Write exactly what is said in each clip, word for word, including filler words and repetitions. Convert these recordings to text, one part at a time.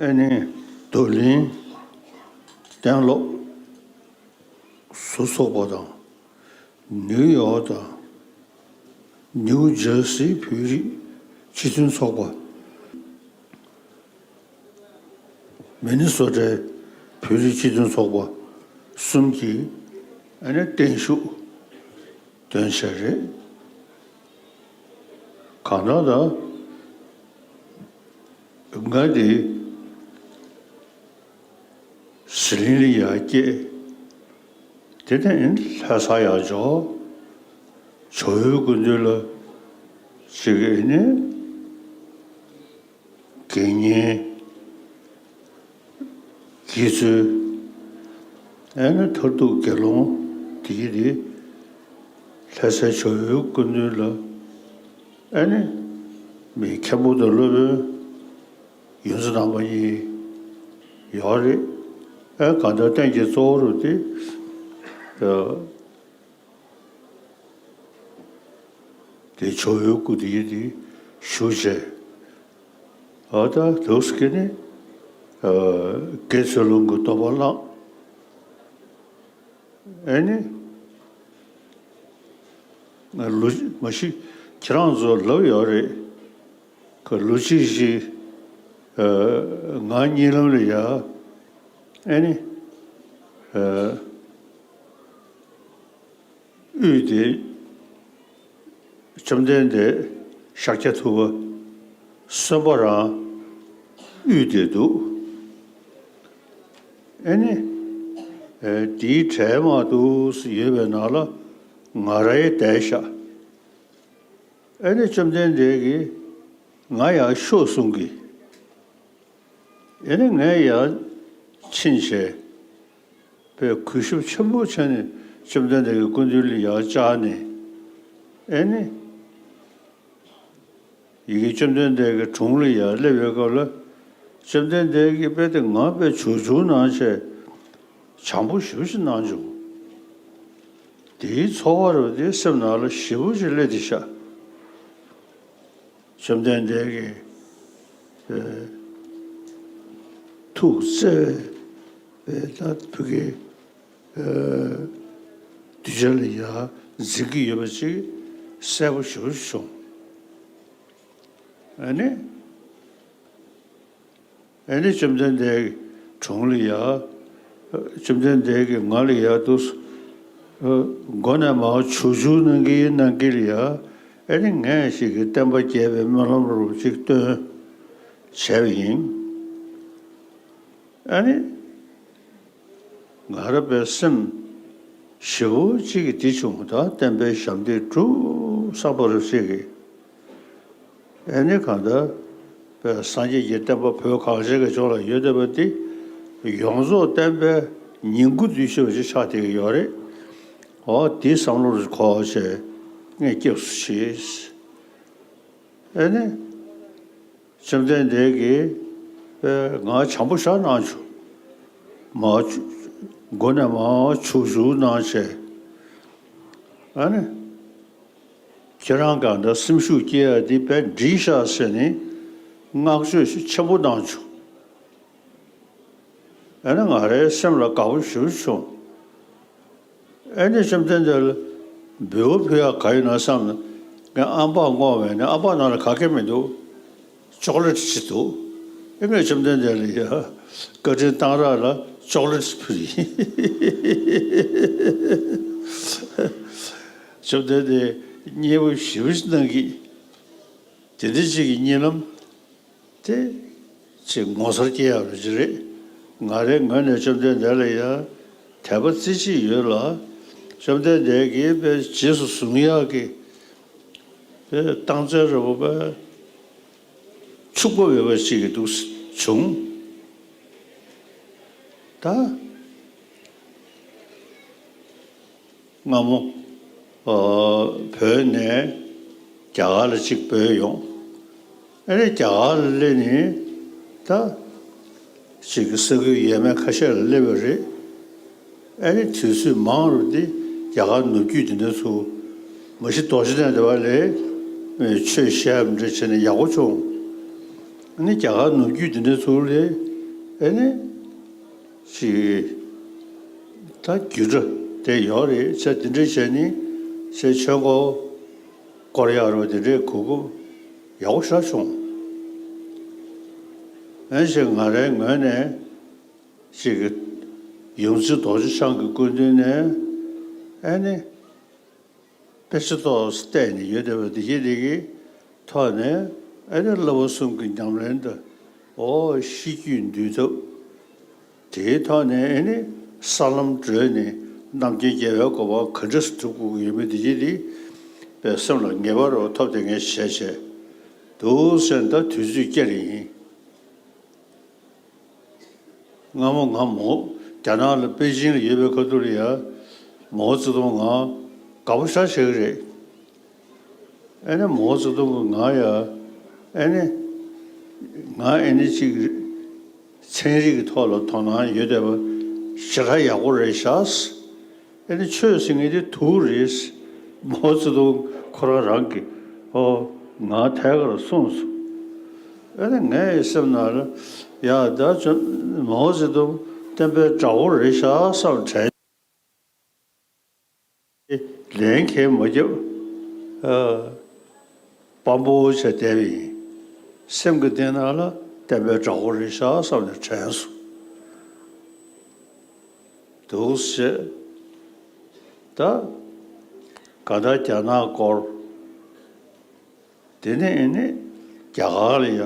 ཨ་ནི་རྡོར་གླིང་གཏན་སློབ་ཟུར་ཚོགས་པ་དང་། ནིའུ་ཡོག་དང་ནིའུ་ཇར་སིའི་བོད་རིགས་སྤྱི་མཐུན་ཚོགས་པ། མི་ནི་སོ་ཊའི་བོད་རིགས་སྤྱི་མཐུན་ཚོགས་པ་གསུམ་གྱིས་ཨ་ནི་བརྟན་བཞུགས་འདོན་བྱས་རེད། གང་ལྟར་ད་ང་འདི་ཟི་ལིང་ལ་ཡར་སྐྱེས། དེ་ནས་ལྷ་ས་ཡར་འབྱོར། ཇོ་བོའི་སྐུ་མདུན་ལ་ཅིག་ཨ་ནི་དགེ་བསྙེན་དགེ་ཚུལ། ཨ་ནི་མཐར་ཐུག་དགེ་སློང་དེ་གི་དེ་ལྷ་སའི་ཇོ་བོའི་སྐུ་མདུན་ལ་ཨ་ནི་མི་མཁན་པོ་དང་སློབ་དཔོན་ཡོངས་སུ་གནང་བ་གཉིས་ཡོད་རེད། ཨ་གང་ལྟར་རྟེན་གྱི་གཙོ་བོ་རུ་དེ་ཨ་དེ་ཇོ་བོའི་སྐུ་དེ་ཡི་དེ་བཞུགས་བྱས། ཨ་ད་དུས་ཀྱི་ནི་ཨ་དགེ་ཚུལ་སློང་གི་སྡོམ་པ་བླངས། ཨེ་ནི། ང་ལོ་མ་གཞི་ཁྱེད་རང་ཚོ་ལབ་ཡོད་རེད། ཁ་ལོ་གཅིག་ཞིག་ཨ་ང་གཉིད་ལམ་ལ་ཡ། ཨེ་ནི། ཨ་དབུས་དེ། བཅོམ་ལྡན་འདས་ཤཱཀྱ་ཐུབ་པ་གསོན་པོ་རང་དབུས་དེ་འདུག་ཨེ་ནི། ཨེ་དེའི་གྲལ་མ་འདུག་ཡོད་པའི་ནང་ལ་ང་རའི་བསྡད་ཤག་ཨེ་ནི་བཅོམ་ལྡན་འདས་ཀྱིས་ང་ཡང་ཤོག་གསུང་གི། ཨེ་ནི་ངས་ཡར་ཕྱིན་བྱས། པའི་གུས་ཞབས་ཆེན་པོ་བྱས་ནས་བཅོམ་ལྡན་འདས་ཀྱི་སྐུ་མདུན་ལ་ཡར་བཅར་ནས། ཨེ་ནི། ཡི་གེ་བཅོམ་ལྡན་འདས་ཀྱི་དྲུང་ལ་ཡར་སླེབས་པའི་སྐབས་ལ། བཅོམ་ལྡན་འདས་ཀྱིས་དཔེ་དེ་ང་དཔེ་བྱུང་བྱུང་གནང་བྱས། བྱམས་པོ་ཞེ་པོ་ཞིག་གནང་བྱུང་། དེའི་ཚོར་བ་རུ་དེ་སེམས་ནང་ལ་ཞེ་པོ་ཞིག་སླེབས་ཏེ་ཤག་བཅོམ་ལྡན་འདས་ཀྱིས་ཨ་ཐུགས་བརྩེ་བའི་ད་བུ་གའི་ཨ་གདུལ་བྱ་ལ་ཡ་འཛིན་གྱི་ཡོད་པ་ཅིག་གསལ་པོ་ཞེ་པོ་བྱུང་། ཨ་ནི། ཨེ་ནི་བཅོམ་ལྡན་འདས་ཀྱི་དྲུང་ལ་ཡ། བཅོམ་ལྡན་འདས་ཀྱིས་ང་ལ་ཡ་དུ། མགོ་ནས་མར་ཆུ་ཆུ་གནང་གི་གནང་གི་ལ་ཡ། ཨེ་ནི་ངས་ཞིག་གི་བསྟན་པ་རྒྱས་པའི་སྨོན་ལམ་རུ་གཅིག་བཏོན་བྱས་པ་ཡིན། ཨེ་ནི། ང་ར་པའི་སེམས་ཞེ་པོ་གཅིག་གི་འདི་བྱུང་ད་བསྟན་པའི་ཞབས་འདེགས་གྲུབ་བསམ་པ་རུ་གཅིག་གི། ཨེ་ནི་གང་ལྟར་པའི་སངས་རྒྱས་ཀྱི་བསྟན་པ་བོད་གངས་ཅན་གྱི་ལྗོངས་ལ་ཡོད་བསྡད་པ་འདི་ཡོངས་རྫོགས་བསྟན་པའི་ཉིང་ཁུ་འདུས་ཤོས་ཅིག་ཆགས་བསྡད་ཀྱི་ཡོད་རེད། འོ་འདི་བསམ་བློ་རུ་འཁོར་བྱས་ངས་སྐྱབས་སུ་མཆི། ཨེ་ནི། བཅོམ་ལྡན་འདས་ཀྱིས་ཨེ་ང་བྱམས་པོ་ཞེ་གནང་བྱུང་། མར་ཆུ་མགོ་ནས་མར་ཆུ་ཞུ་གནང་བྱས། ཨ་ནི། ཁྱེད་རང་གང་འདྲ་སེམས་ཤུགས་སྐྱེ་ཡ་འདི་དཔེ་འགྲིག་ཤག་ཟེར་ནས་བསྔགས་བརྗོད་ཤུགས་ཆེན་པོ་གནང་བྱུང་། ཨ་ནི་ང་རའི་སེམས་ལ་དགའ་པོ་ཞེ་པོ་བྱུང་། ཨེ་ནི་བཅོམ་ལྡན་འདས་ལ་འབུལ་བ་ཕུལ་ཡག་ག་ཡོད་ན་བསམ་ནས་ངས་ཨམ་ཕག་བསྔོགས་པས་ནི་ཨམ་ཕག་ནང་ལ་ག་གེ་མི་འདུག་ཅོག་ལེ་ཊི་ཅིག་འདུག་ཨེ་ངས་བཅོམ་ལྡན་འདས་ལ་ཡ་བཀའ་དྲིན་གཏང་རག་ལ་ཅོག་ལེ་ཊི་ཕུལ་ཡིན། བཅོམ་ལྡན་འདས་མཉེས་པོ་ཞེ་པོ་ཞིག་གནང་གི། དེ་འདྲ་ཅིག་གི་གཉིད་ལམ། དེ་ཅིག་ངོ་མཚར་སྐྱེ་ཡག་རུ་ཅིག་རེད། ང་རའི་ངོས་ནས་བཅོམ་ལྡན་འདས་ལ་ཡང་དད་པ་རྩེ་གཅིག་ཡོད་ལ། བཅོམ་ལྡན་འདས་ཀྱིས་དཔེ་རྗེས་སུ་བཟུང་ཡག་གི་དཔེ་རྟགས་མཚན་རེ་བོ་དཔེ་འཕྱུག་པོ་ཡོད་པ་ཅིག་གི་འདུག་བྱུང་། ད། སྔ་མོ། ཨ་བོད་ནས་རྒྱ་གར་ལ་གཅིག་བྲོས་ཡོང་། ཨ་ནི་རྒྱ་གར་ལ་སླེབས་ནས་ད་གཅིག་གི་ས་ཁུལ་ཡས་མས་ཁ་ཤས་ལ་སླེབས་པ་རེད། ཨ་ནི་དུས་ཚོད་མང་རུ་དེ་རྒྱ་གར་ནུབ་རྒྱུད་དེ་འདྲ་ཚོ་མ་གཞི་རྡོ་རྗེ་གདན་དེ་བ་ལས་ཆོས་བཤད་པ་འདྲ་བྱས་ནས་ཡག་པོ་བྱུང་། ཨ་ནི་རྒྱ་གར་ནུབ་རྒྱུད་དེ་འདྲ་ཚོ་ལས་ ཨེ་ནི། ཅིག་ད་རྒྱུ་འབྲས་དེ་ཡོད་རེད། ཚེ་འདི་འདྲ་བྱས་ནི་ཚེ་ཆོས་འཁོར་བསྐོར་ཡག་རོ། དེ་འདྲའི་གོ་སྐབས་ཡག་པོ་ཞེ་དྲག་བྱུང་། ཨེ་ཅིག་ང་རའི་ངོས་ནས་ཅིག་ཡོངས་འཛིན་རྡོ་རྗེ་འཆང་གི་སྐུ་མདུན་ནས་ཨེ་ནི། དཔེ་ཆ་ཏོག་ཙམ་བལྟས་ནས་ཡོད་བསྡད་པ་འདི་གི་འདི་གི་ཐོག་ནས། ཨེ་ནི་བསླབ་པ་གསུམ་གྱི་ཉམས་ལེན་དང་། ཨོ་ཤེས་རྒྱུད་འདུལ་ཐབས། དེའི་ཐོག་ནས་ཨེ་ནི་ས་ལམ་བགྲོད་ནས་རྣམ་མཁྱེན་རྒྱལ་བའི་གོ་འཕང་ག་འདྲ་སེ་སྒྲུབ་དགོས་ཀྱི་ཡོད་མེད་འདི་གི་འདི་དཔེ་སེམས་ལ་ངེས་པ་རུ་ཐོབ་སྟེ་ངས་བྱས་བྱས་འདུག་ཟེར། ད་དུས་ཚོད་བསྐྱལ་ཡིན། སྔ་མོ་ང་མོ་རྒྱ་ནག་ལ་པེ་ཅིང་ལ་ཡོད་པའི་ཁ་ཐུག་ལ་ཡ་མའོ་ཙེ་ཏུང་ང་དགའ་པོ་ཞེ་དྲག་བྱེད་ཀྱི་རེད། ཨེ་ནི་མའོ་ཙེ་ཏུང་གིས་ང་ཡ་ཨེ་ནི་ང་ཨེ་ནི་ཅིག་ཚན་རིག་གི་ཐོག་ལ་དོ་སྣང་ཡོད་བསྡད་པ་ཞེ་དྲག་ཡག་པོ་རེད་ཤག། ཨེ་ནི་ཆོས་ཟེར་མཁན་དེ་དུག་རེད། མའོ་ཙེ་ཏུང་ཁོ་རང་རང་གིས་ཨོ་ང་ཐད་ཀར་གསུངས་སོང་། ཨེ་ནི་ངའི་སེམས་ནང་ལ་ཡ་ད་ཅོ་མའོ་ཙེ་ཏུང་བསྟན་པའི་དགྲ་བོ་རེད་ཤག་བསམ་དྲན། ལན་ཁས་མ་བརྒྱབ། ཨ། དཔའ་བོ་བྱས་བསྡད་པ་ཡིན། སེམས་ཀྱི་གཏིང་ནང་ལ་བསྟན་པའི་དགྲ་བོ་རེད་ཤག་བསམ་ནས་དྲན་སོང་། འདུག་སེ། ད་ག་ད་རྒྱ་ནག་སྐོར། དེ་ནས་ཨེ་ནི་རྒྱ་གར་ལ་ཡ།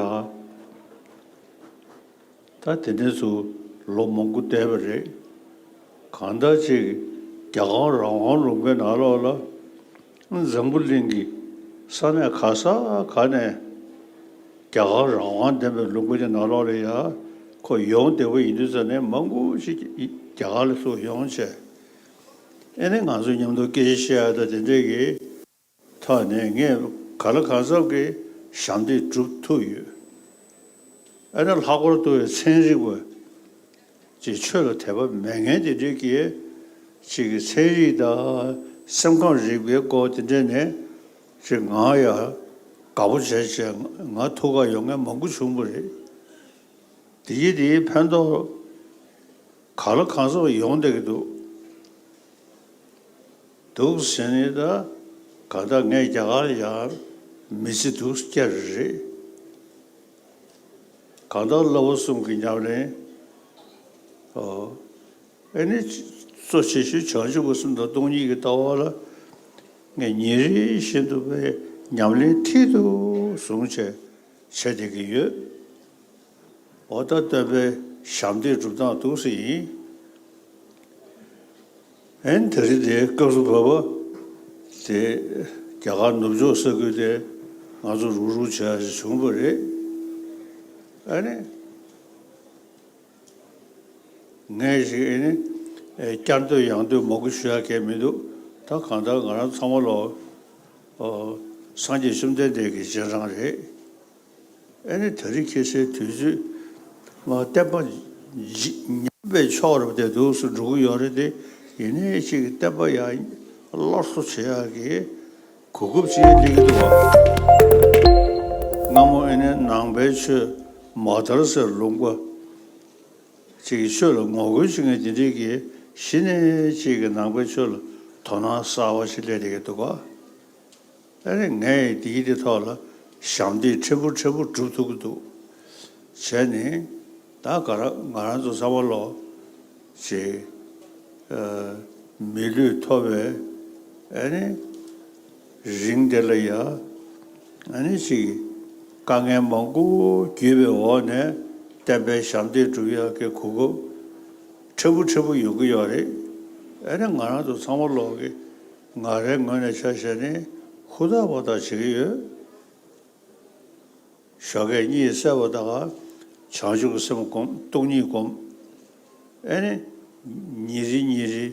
ད་དེ་ནས་ཚུར་ལོ་མང་པོ་བསྡད་པ་རེད། གང་ལྟར་ཅིག་རྒྱ་གར་རང་དབང་ལུང་པའི་ནང་ལོགས་ལ། འཛམ་བུ་གླིང་གི་ས་གནས་ག་ས་ག་ནས་རྒྱ་གར་རང་དབང་ལྡན་པའི་ལུང་པ་དེ་ནང་ལོགས་ལ་ཡ་ཁོ་ཡོང་བསྡད་པ་ཡིན་དུས་ཙ་ནས་མང་པོ་ཞིག་རྒྱ་གར་ལ་ཚུར་ཡོང་བྱས། ཨེ་ནི་ང་ཚོ་མཉམ་དུ་སྐད་ཆ་བཤད་ཡ་ད་དེ་འདྲས་ཀྱི་ཐོག་ནས་ངས་གང་ལ་གང་འཚམ་གྱི་ཞབས་འདེགས་སྒྲུབ་ཐུབ་ཡོད། ཨ་ནི་ལྷག་པར་དུ་ཚན་རིག་པ་ཅིག་ཆོས་ལ་དད་པ་མེད་མཁན་དེ་འདྲས་ཀྱིས་ཅིག་གི་ཚན་རིག་དང་སེམས་ཁམས་རིག་པའི་སྐོར་དེ་འདྲས་ནས་ཅིག་ང་ཡ་དགའ་པོ་བྱས་བྱས་ང་ཐུགས་ཁ་ཡོང་མཁན་མང་པོ་བྱུང་བ་རེད། དེ་ཡིས་དེའི་ཕན་ཐོགས་ག་ལ་གང་འཚམ་ཡོང་བསྡད་ཀྱི་འདུག། འདུག་ཟེར་ནས་ད་ག་ད་ངས་རྒྱ་གར་ཡང་མི་ཚེ་འདུག་སྐྱེལ་རེད། གང་ལྟར་བསླབ་པ་གསུམ་གྱི་ཉམས་ལེན། ཨོ། ཨེ་ནི་གཙོ་ཆེ་ཤོས་བྱང་ཆུབ་ཀྱི་སེམས་དང་སྟོང་ཉིད་ཀྱི་ལྟ་བ་ལ་ངས་ཉིན་རེ་བཞིན་དུ་པའི་ཉམས་ལེན་མཐིལ་དུ་བཟུང་བྱས་བྱེད་བསྡད་ཀྱི་ཡོད། འོ་ད་སྟོན་པའི་ཞབས་འདེགས་སྒྲུབ་སྟངས་འདུག་སེ་ཡིན། ཨེ་ནི་དེ་རིང་དེ་སྐབས་སུ་བབ་པ་དེ་རྒྱ་གར་ནུབ་ཕྱོགས་ས་ཁུལ་དེ་ང་ཚོ་རུག་རུག་བྱས་བྱུང་བ་རེད། ཨ་ནི། ངས་ཞིག་ཨེ་ནི། ཨེ། བསྐྱར་ཟློས་ཡང་ཟློས་མང་པོ་ཞུ་ཡག་གང་མི་འདུག། ད་གང་ལྟར་ང་རང་ཚང་མ་ལོ། ཨོ། སངས་རྒྱས་བཅོམ་ལྡན་འདས་ཀྱི་རྗེས་འབྲང་རེད། ཨེ་ནི་དེ་རིང་ཁ་སང་དུས་ཚོད་མ་བསྟན་པ་ཉམས་པའི་ཕྱོགས་རུ་དེ་འདུག་སེ་འགྲོ་གི་ཡོད་རེད་དེ། ཡིན་ནའི་ཅིག་བསྟན་པ་ཡང་སླར་གསོ་བྱེད་ཡག་གི་གོ་སྐབས་ཅིག་སླེབས་ཀྱི་འདུག་བ། སྔ་མོ་ཨེ་ནི་ནང་པའི་ཆོས་མ་དར་སའི་ལུང་པ་ཅིག་གི་ཆོས་ལ་ངོ་རྒོལ་བྱེད་མཁན་དེ་འདྲས་ཀྱིས་གཞི་ནས་ཅིག་གི་ནང་པའི་ཆོས་ལ་དོ་སྣང་གསར་བ་ཞིག་སླེབས་བསྡད་ཀྱི་འདུག་ག། ཨ་ནི་ངས་དེའི་དེ་ཐོག་ལ་ཞབས་འདེགས་ཕྲན་བུ་ཕྲན་བུ་སྒྲུབ་ཐུབ་ཀྱི་འདུག། བྱས་ནས་ད་ག་ར་ང་རང་ཚོ་ཚང་མ་ལོ་ཅིག་ཨ། མི་ལུས་ཐོབ་པའི་ཨ་ནི་རིང་དེ་ལ་ཡ། ཨ་ནི་ཅིག་དཀའ་ངལ་མང་པོ་བརྒྱུད་པའི་འོག་ནས་བསྟན་པའི་ཞབས་འདེགས་སྒྲུབ་ཡག་གི་གོ་སྐབས་ཕྲན་བུ་ཕྲན་བུ་ཡོང་གི་ཡོད་རེད། ཨ་ནི་ང་རང་ཚོ་ཚང་མ་ལོག་གི་ང་རའི་ངོས་ནས་ཆ་བཞག་ནས་ཧུར་ཐག་པ་ཐག་བྱེད་ཀྱི་ཡོད། ཞོགས་ཀས་གཉིད་སད་པ་དང་བྱང་ཆུབ་ཀྱི་སེམས་བསྒོམ། སྟོང་ཉིད་བསྒོམ། ཨེ་ནི། ཉིན་རེ་ཉིན་རེ་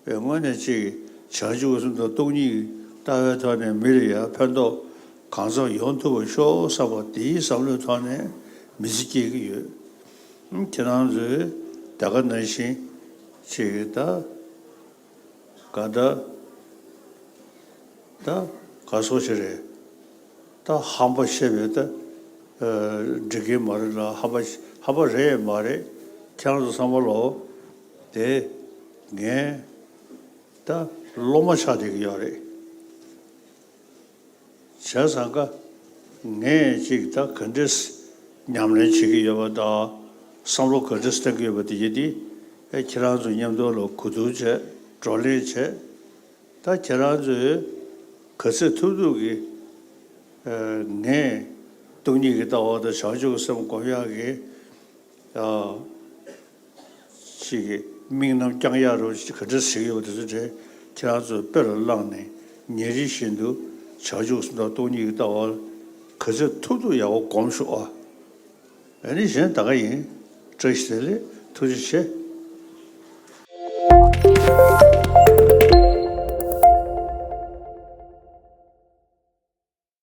བའི་སྔོན་ནས་ཅིག་བྱང་ཆུབ་ཀྱི་སེམས་དང་སྟོང་ཉིད་ཀྱི་ལྟ་བའི་ཐོག་ནས་མི་ལ་ཡང་ཕན་ཐོགས་གང་འཚམ་ཡོང་ཐུབ་པར་ཤོག་བསམ་པ་དེའི་བསམ་བློའི་ཐོག་ནས་མི་ཚེ་སྐྱེལ་གྱི་ཡོད། ཁྱེད་རང་ཚོས་དེ་ག་ནང་བཞིན་ཅིག་ད། ག་ད། ད་ག་སོ་ཞིག་རེད། ད་ཧམ་པ་བཤད་པའི་ད་འགྲིག་གི་མ་རེད་ལ། ཧམ་པ་ཧམ་པ་རེད་མ་རེད། ཁྱེད་རང་ཚོ་བསམ་བློ་ལོ། དེ་ངས་ད་སློབ་མ་ཆགས་བསྡད་ཀྱི་ཡོད་རེད། བྱས་ཙང་ཀ་ངས་ཅིག་ད་ག་འདྲས་ཉམས་ལེན་བྱེད་ཀྱི་ཡོད་པ་དང་། བསམ་བློ་ག་འདྲས་གཏོང་གི་ཡོད་པ་དེ་ཡིན་ཏེ། ཨེ་ཁྱེད་རང་ཚོ་མཉམ་དུ་ལ་གོ་བསྡུར་བྱས། བགྲོ་གླེང་བྱས། ད་ཁྱེད་རང་ཚོས་ག་ཚོད་ཐུབ་ཐུབ་ཀྱིས་ཨེ་ངས་སྟོང་ཉིད་ཀྱི་ལྟ་བ་དང་བྱང་ཆུབ་ཀྱི་སེམས་སྒོམ་ཡག་གི་ཨ་ཅིག་གི་དམིགས་རྣམ་བསྐྱང་ཡག་རུ་ག་འདྲ་ཞིག་ཡོད་དེ་ཚོ་དེ་ཁྱེད་རང་ཚོས་དཔེ་ལ་བླངས་ནས་ཉིན་རེ་བཞིན་དུ་བྱང་ཆུབ་སེམས་དང་སྟོང་ཉིད་ཀྱི་ལྟ་བ་ག་ཚོད་ཐུབ་ཐུབ་ཡག་པོ་སྒོམ་ཤོག་ཨ། ཨ་ནི་གཞན་ད་ག་ཡིན། བཀྲ་ཤིས་བདེ་ལེགས། ཐུགས་རྗེ་ཆེ།